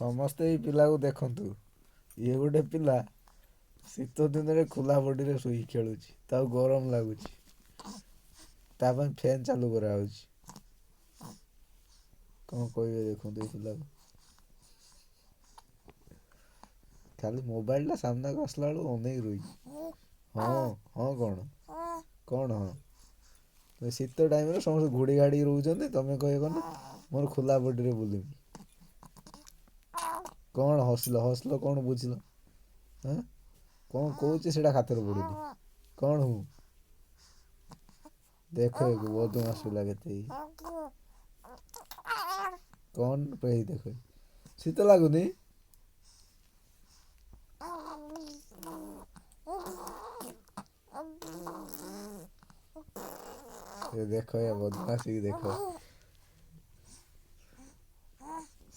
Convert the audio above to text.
ସମସ୍ତେ ଏଇ ପିଲାକୁ ଦେଖନ୍ତୁ। ଇଏ ଗୋଟେ ପିଲା ଶୀତ ଦିନରେ ଖୋଲା ବଡ଼ିରେ ଶୋଇ ଖେଳୁଛି, ତାକୁ ଗରମ ଲାଗୁଛି, ତା ପାଇଁ ଫ୍ୟାନ୍ ଚାଲୁ କରାହେଉଛି। କ'ଣ କହିବେ ଦେଖନ୍ତୁ ଏଇ ପିଲାକୁ। ଖାଲି ମୋବାଇଲଟା ସାମ୍ନାକୁ ଆସିଲା ବେଳକୁ ଅନେଇକି ରହିଛି। ହଁ ହଁ, କ'ଣ କ'ଣ? ହଁ, ଶୀତ ଟାଇମ୍ରେ ସମସ୍ତେ ଘୋଡ଼ି ଘାଡ଼ିକି ରହୁଛନ୍ତି, ତମେ କହିବ ନା ମୋର ଖୋଲା ବଡ଼ିରେ ବୁଲିବି। କ'ଣ ହସିଲ ହସିଲ, କ'ଣ ବୁଝିଲ? ହଁ, କ'ଣ କହୁଛି ସେଇଟା ଖାତାରେ ପଡ଼ୁନି। କ'ଣ ହଉ ଦେଖ, ବଦମାସ ପିଲା କେତେ। କ'ଣ ଏଇ ଦେଖ, ଶୀତ ଲାଗୁନି? ଏ ଦେଖ, ଏ ବଦମାସିକି ଦେଖ।